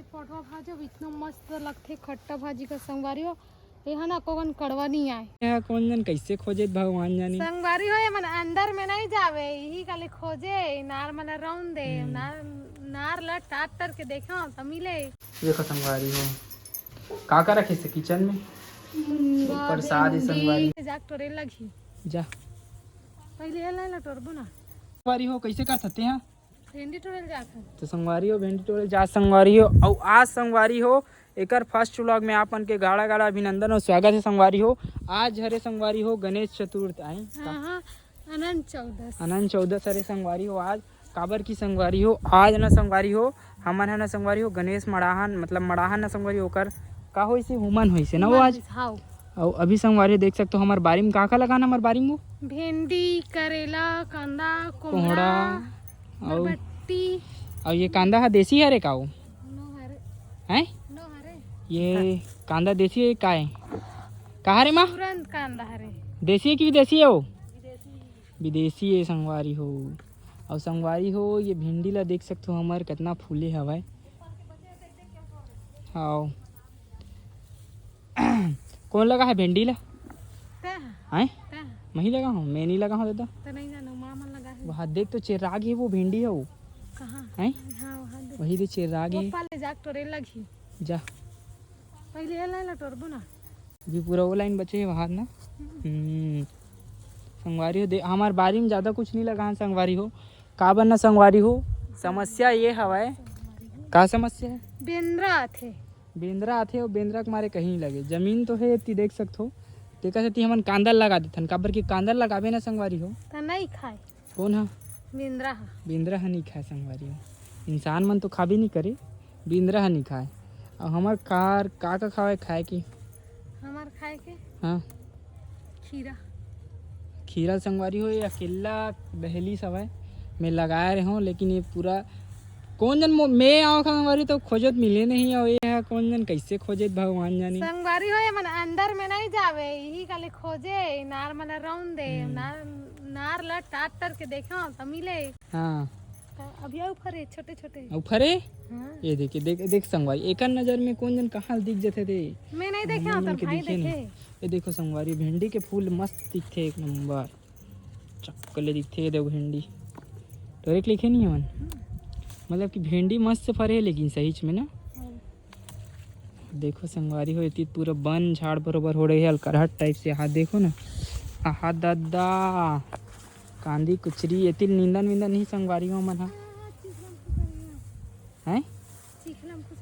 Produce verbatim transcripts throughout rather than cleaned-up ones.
पटवा भाजो इतना मस्त लगथे खट्टा भाजी का संगवारी हो। ये है ना कोवन कड़वा नहीं आए। ये कोन जन कैसे खोजे भगवान जानी। संगवारी हो ये मन अंदर में नहीं जावे, यही काले खोजे, नार मन रौन दे, हम्म। नार, नार ला टाट टाट के देखा तो मिले। देखो संगवारी हो, का का रखे से किचन में? मुनगा, प्रसाद है भिंडी। संगवारी। जाके टोरे लगही। जा। पहले ये ला टोरबो ना। संगवारी हो, कैसे कर सकते हैं? भेंडी टोरे जात हन। तो संगवारी हो, भेंडी टोरे जा संगवारी हो। अउ आज संगवारी हो, एकर फर्स्ट व्लॉग में आप मन के गाड़ा गाड़ा अभिनंदन और स्वागत है संगवारी हो। आज हरे संगवारी हो गणेश चतुर्थ आई। हाँ, हाँ, अनंत चौदस। अनंत चौदस हरे संगवारी हो आज। काबर की संगवारी हो, आज ना संगवारी हो, हमन है ना संगवारी हो, गणेश मड़ाहन, मतलब मड़ाहन ना संगवारी हो, ओकर का होइसे, हुमन होइसे ना वो हुमन आज। होइसे, हाँ। अउ अभी संगवारी हो, देख सकते हो हमार बारी में का का लगाना, हमार बारी में वो भेंडी, करेला, कांदा, कोहड़ा, कोहड़ा, अउ बरबट्टी। अउ ये कांदा हा देसी हरे का वो? नो हरे। हैं? नो हरे। ये कांदा देसी है का है? का हरे माँ? तुरंत कांदा हरे। देसी है कि विदेशी है वो? विदेशी। विदेशी है संगवारी हो। अउ संगवारी हो, ये भिंडी ला देख सकते हो हमार कितना फूले हवय। हाँ। कौन लगा है भिंडी ला? तैं? हैं? तैं? मैं ही लगा हूँ, मैं नहीं लगा हूँ दादा। तो नहीं जानो, माँ मन लगा है। वहाँ देख तो चेराग है वो भिंडी है वो। कहाँ? हैं? हाँ, वहाँ देख। वही दे चेराग वो है। पाले जाके टोरे लगही। जा। पहले ये लाइन ला टोरबो ना। अभी पूरा वो लाइन बचे है वहाँ ना। हम्म। हम्म। संगवारी हो, दे, हमार बारी में ज़्यादा कुछ नहीं लगा है संगवारी हो। काबर ना संगवारी हो, समस्या ये हवय। का समस्या है? बेंदरा आथे। बेंदरा आथे अउ बेंदरा के मारे कहीं लगे। जमीन तो है, एती देख सकथो, तेकर सेती हमन कांदा लगा देथन, काबर कि कांदा लगाबे ना संगवारी हो। त नहीं खाए। कौन हा? बेंदरा हा। बेंदरा हा नहीं खाए संगवारी हो। इंसान मन तो खाबे नहीं करे, बेंदरा हा नहीं खाए। अउ हमर कार का का खावे खाए के? हमार खाए के? हाँ। खीरा। खीरा संगवारी हो, ये अकेला डहेली सवय मैं लगाए रहे हूँ, लेकिन ये पूरा कौन जन मो-, मैं आओ संगवारी तो खोजत मिले नहीं, और ये है कौन जन कैसे खोजत भगवान जानी। संगवारी हो, ये मन अंदर में नहीं जावे, यही काले खोजे, नार मन रौन दे, हम्म। नार, नार ला टाट टाट के देखा तो मिले। हाँ। तो अभी अउ फरे छोटे छोटे। अउ फरे? हाँ। ये देखिए, देख, देख संगवारी, एकर नजर में कौन जन कहाँ दिख जथे दे। मैं नहीं देखे, हमन हूँ, मन तो के भाई दिखे देखे। नहीं। ये देखो संगवारी, भिंडी के फूल मस्त दिखथे, एक नंबर चक्कले दिखथे। ये देखो भिंडी, टोरे के लिखे नहीं हमन, हम्म। मतलब कि भिंडी मस्त फरे है, लेकिन सहीच में ना। हाँ। देखो संगवारी हो, एती पूरा बन झाड़ बरोबर हो रही है, अलकरहट टाइप से। हाथ देखो ना, आहा दादा, कांदी कुचरी, एती निंदन विंदन नहीं संगवारी हो मन हा। हैं?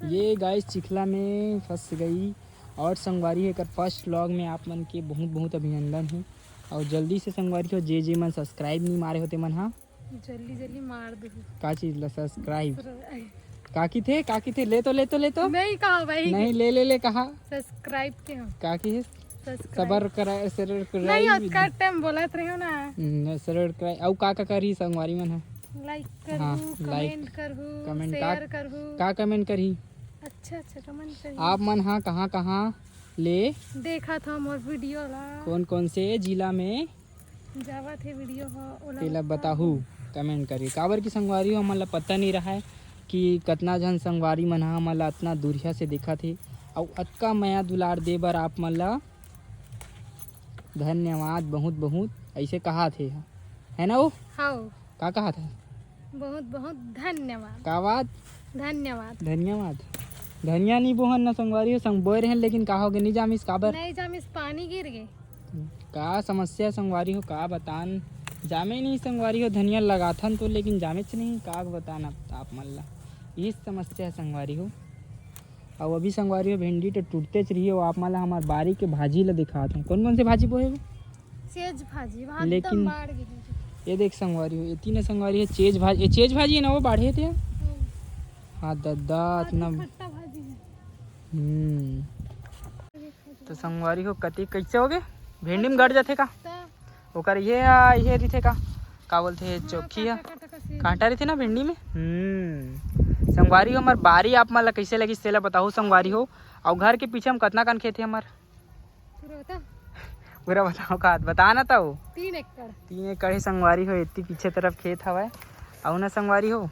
ये गाइस चिखला में फंस गई। और संगवारी हो, एकर फर्स्ट व्लॉग में आप मन के बहुत बहुत अभिनंदन है। और जल्दी से संगवारी हो, जे जे मन सब्सक्राइब नहीं मारे होते मन हा, जल्दी जल्दी मार दो। का चीज ला? सब्सक्राइब। सब्सक्राइब। का की थे, का की थे? ले तो, ले तो, ले तो। नहीं कहा भाई। नहीं, ले, ले, ले कहा। सब्सक्राइब के हो। का की है? सब्सक्राइब। सबर कराए, सबर कराए नहीं, विधि। ओतका टाइम बोलत रहे हो ना। हम्म, सबर कराए। अउ का का करी संगवारी मन हा? लाइक करहू, हाँ, लाइक, कमेंट करहू, कमेंट का, शेयर करहू। का कमेंट करही? अच्छा, अच्छा, कमेंट करहू। आप मन हा कहाँ, कहाँ ले देखा था मोर वीडियो ला? कौन, कौन से जिला में जावत हे वीडियो ह, ओला तेला बताहू। बताहू, कमेंट करी। काबर कि संगवारी हो, हमन ला पता नहीं रहा है कि कतना झन संगवारी मन ह हमन ला अतना दूरिहा से देखत हे, अउ अतका मया दुलार दे बर आप मन ला धन्यवाद बहुत बहुत, ऐसे कहा थे, है ना वो? हाँ। का कहा था? बहुत बहुत धन्यवाद। का बात? धन्यवाद। धन्यवाद। धनिया नहीं बोहन ना संगवारी हो, संग बोए रहन, लेकिन का हो गए, नहीं जामिस काबर? नहीं जामिस, पानी गिर गए। का समस्या संगवारी हो, का बतान, जामे नहीं संगवारी हो, धनिया लगाथन तो, लेकिन जामेच नहीं, का बतान आप, आप मन ला, यही समस्या है संगवारी हो। अउ अभी संगवारी हो, भिंडी तो टूटतेच रही हो, आप मन ला हमार बारी के भाजी ला दिखात हूँ। कौन कौन से भाजी बोए हो? चेज भाजी, भात लेकिन एकदम बाढ़ गे हे। ये देख संगवारी हो, ये तीन संगवारी है, चेज भाजी, ये चेज भाजी है ना, वो बाढ़े थे। हम्म। हाँ दादा, अभी इतना खट्टा भाजी है। हम्म। तो संगवारी हो, कति कैसे हो गए? भिंडी में गड़ जाथे का? तो ओकर ये, आ, ये रिथे का? का बोलते हैं, हाँ, चोखी है? कांटा, कांटा का से कांटा रिथे ना भिंडी में। हम्म। संगवारी हो, हमार बारी आप मन ला कैसे लगी, तेला बताहू संगवारी हो। और घर के पीछे हम कितना कन खेत है हमार? पूरा बता। पूरा बताओ का? बता ना तो। तीन एकड़। तीन एकड़ है संगवारी हो, इतनी पीछे तरफ खेत हवय। अउ ना संगवारी हो,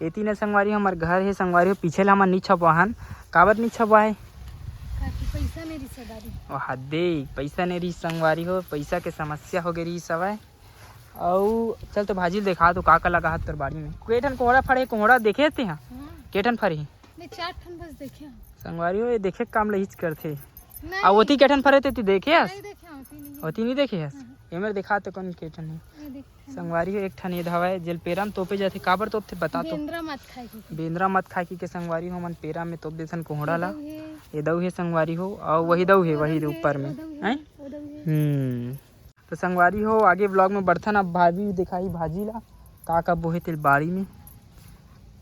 एती ने संगवारी हो हमर घर हे संगवारी हो, पीछे ला हमन नी छपवाहन। काबर नी छपवाए? काकि पैसा नहीं रिस दादी। ओ हदे, पैसा नहीं रिस संगवारी हो, पैसा के समस्या हो गई रिस हवय। अउ चल तो भाजी ल देखा तो का का लगा हाथ तोर बाड़ी में। के ठन कोहड़ा फरे, कोहड़ा देखे ते हा? हाँ। के ठन फरे? नहीं, चार ठन बस देखे हन। संगवारी हो, ये देखे के काम लहिच करथे। नहीं। अउ ओती के ठन फरे ते तू देखे हस? नहीं देखे हन, ओती नहीं। ओती नहीं देखे हस? हाँ। ये मेरे देखा तो कौन के ठन है? ये देख। संगवारी हो, एक ठन ये हवय, जेल पेरा म तोपे जाथे, काबर तोपथे बता तो। बेंदरा मत खाए के। बेंदरा मत खाए के, के संगवारी हो, हमन पेरा में तोप देथन कोहड़ा ला। ये दऊ हे। ये दऊ हे संगवारी हो, अउ वही दऊ हे, वो वही दऊ हे, ऊपर में। वो दऊ हे, हैं? वो दऊ हे। हम्म। तो संगवारी हो, आगे vlog में बढ़थन। अब भाभी दिखाही भाजी ला, का का बोहे तेल बाड़ी में,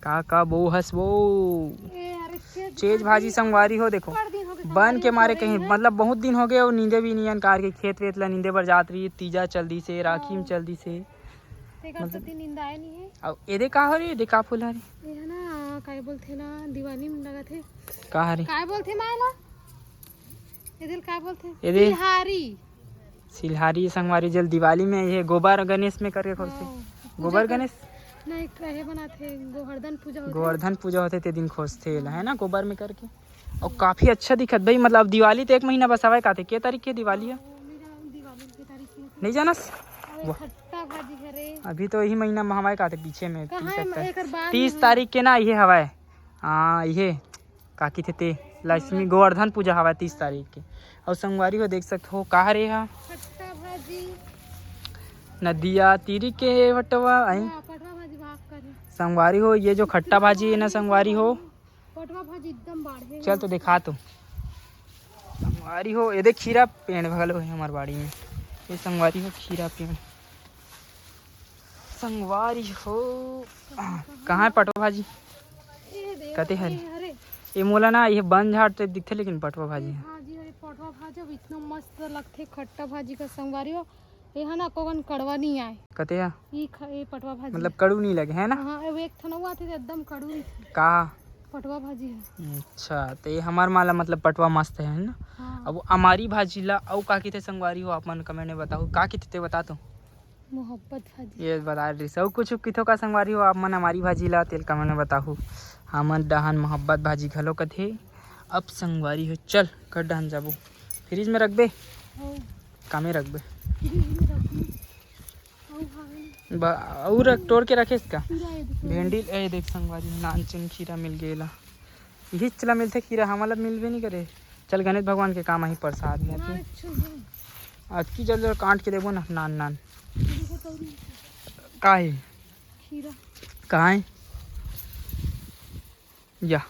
का का बोहस वो। ए, अरे, चेज चेज भाजी भाजी संगवारी हो, देखो, बड़ दिन हो गए बन संगवारी के हो, मारे करे कहीं, हैं? मतलब बहुत दिन हो गए, और नींदे भी नहीं अनकार के खेत वेत ला नींदे बर जात रही, तीजा चल दी से, राखी में हाँ। चल दी से। तेकर मतलब सेती निंदाए नहीं है। अब एदे का हो रे, एदे का फूल हरे? ये है ना, काय बोलथे ना, दिवाली में लगा थे। का हरे? काय बोलथे माय ला? एदे ल काय बोलथे? एदे? सिलहारी। सिलहारी संगवारी जेल दिवाली में ये गोबर गणेश में करके खोजथे। हाँ, पूजा गोबर कर-, गणेश? नहीं, कहे बनाथे, गोवर्धन पूजा होथे। गोवर्धन पूजा होथे ते दिन खोजथे एला, है ना, गोबर में करके। और काफी अच्छा दिखत भाई, मतलब दिवाली तो एक महीना बस हवय काथे। के तारीख के दिवाली है? हाँ, मेरा दिवाली के तारीख के। नहीं जानस? अरे वाह। खट्टा भाजी हरे। अभी तो यही महीना में हवय काथे, पीछे में कहाँ तीस है? तक। एकर बाद में तीस हवय। तारीख के ना ये हवय। हाँ, ये का कहिथे ते, लक्ष्मी नवरात्रि। गोवर्धन पूजा हवय तीस तारीख के। और संगवारी हो देख सकत हो का हरे हा? खट्टा भाजी। नदिया तीरी के पटवा आई। हाँ, पटवा भाजी भाग करे। संगवारी हो, ये जो खट्टा भाजी है ना संगवारी हो। पटवा भाजी एकदम बाढ़े। चल तो दिखा तो। संगवारी हो, ये देख खीरा पेड़ घलो है हमार बाड़ी में। ये संगवारी हो खीरा पेड़। संगवारी हो, कहाँ है पटवा भाजी? ए दे, कते हरे? ए हरे। ए मोला ना, ये बन झाड़ टाइप दिखथे, लेकिन पटवा भाजी ए है। भाजी हरे, पटवा भाजी अब इतना मस्त लगथे, खट्टा भाजी का संगवारी हो। ए हा ना, कोगन कड़वा नहीं आए। कते हा? ई ख-, ए पटवा भाजी मतलब है। कड़ू नहीं लगे, है ना? हाँ, ए एक ठन अउ आथे, एकदम कड़ू नहीं थे। का? पटवा भाजी है। अच्छा, तो ये हमार माला मतलब पटवा मस्त है, है ना? हाँ। अब हमारी भाजी ला अउ का किथे संगवारी हो, आप मन comment में बताओ, का किथे ते बता तो। मोहब्बत भाजी। ये बता रही सौ कुछ किथो का संगवारी हो आप मन हमारी भाजी ला, तेल comment में बताहू। हमन डहान मोहब्बत भाजी घलो कथे। अब संगवारी हो, चल कर डहान जाबो, फ्रिज में रखबे। हाँ। कामे रखबे। फ्रिज में रखबे। अउ खावे। बा-, अउ रख, तोड़ के रखे इसका। खीरा ये देखो। भेंडी, ए देख संगवारी, नानचुन खीरा मिल गेला। इही चला मिलथे खीरा, हमला मिलबे नहीं करे। चल गणेश भगवान के काम आही प्रसाद में। हाँ, अच्छा है। अतकी जल्द काट के देबो ना, नान नान। देखो तौरी। का है? खीरा। कहाँ है? या।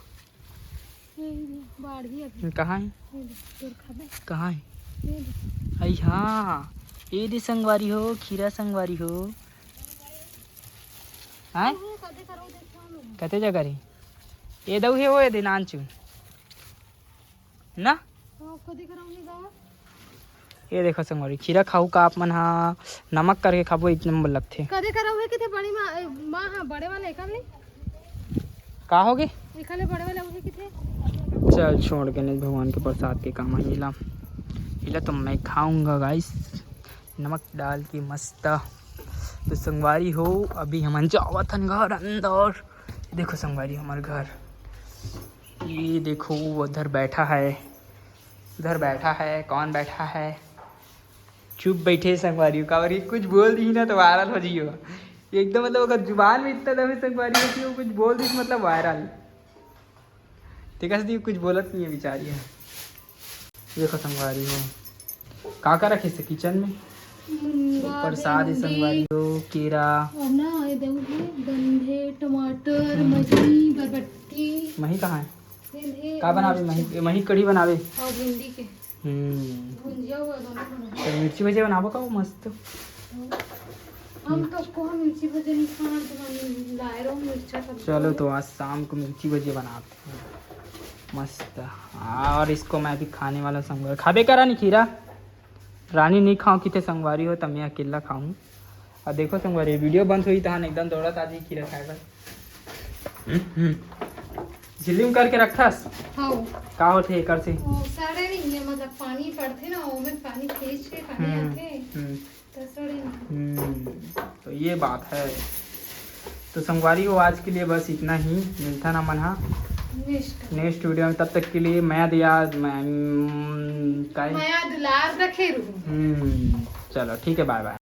ये ले, बाढ़ी अभी। कहाँ है? ये ले, तोर खाबे। कहाँ है? ये ले। आई हाँ, ये दे संगवारी हो, खीरा संगवारी हो। हाँ? ओहो, कदे करो देखो हम। कते जगह रे? ये दऊ हे वो, ये दे नानचू। ना? हाँ, कदे करो नहीं बाबा। ये देखो संगवारी, खीरा खाऊ का आप मन हा, नमक करके खाबो, एक नंबर लगथे। कदे करो है किथे बड़ी माँ, ए, माँ हाँ, बड़े वाले एकर ले? का होगे? एकर ले बड़े वाले उहे किथे? चल छोड़, गणेश भगवान के प्रसाद के काम है, इला, इला तो मैं खाऊंगा गाइस, नमक डाल के मस्त। तो संगवारी हो, अभी हमन जावत हन घर अंदर। देखो संगवारी, हमार घर, ये देखो, वो उधर बैठा है, उधर बैठा है, कौन बैठा है? चुप बैठे संगवारी हो, काबर कि कुछ बोल दी ना तो viral हो जियो। एकदम मतलब अगर जुबान में इतना दम है संगवारी हो कि वो कुछ बोल दी तो मतलब viral। ठीक है, कुछ बोलत नहीं है बेचारी है। देखो संगवारी हो, का का रखे से किचन में? मुनगा, प्रसाद है भिंडी। संगवारी हो, केरा। और ना, ये देखो, गंधे, टमाटर, हम्म। मही, बरबट्टी। मही कहाँ है? ये, ये का बनावे मरचा। मही? मही कढ़ी बनावे? हाँ, भिंडी के। हम्म। भुंजिया हुआ दोनों बनावे। तो मिर्ची भजिया बनाबो का वो मस्त? हम तो को मिर्ची भजिया नहीं खाना, तो हम लाए रहो मिर्चा सब। चलो, तो आज शाम को मिर्ची भजिया बनाते हैं। मस्त। और इसको मैं भी खाने वाला संगवारी। खाबे का रानी खीरा? रानी नहीं खाओ किथे संगवारी हो, त मैं अकेला खाऊं। और देखो संगवारी, video बंद हुई तहान एकदम दौड़त आ जाई खीरा खाए बर। हम्म, हम्म। झिल्ली में करके रखथस? हाँ। का होथे एकर से? वो सड़े नहीं है, मतलब पानी पड़थे ना, ओमे पानी खींच के पानी हम्म, आथे। हम्म। तो सड़े नहीं। हम्म, तो ये बात है। तो संगवारी हो, आज के लिए बस इतना ही। मिलथन हमन हा नेक्स्ट नेक्स्ट वीडियो में। तब तक के लिए मया दिया, मैं, हम्म, काय? मया दुलार रखे रहू। हम्म, चलो ठीक है, बाय बाय।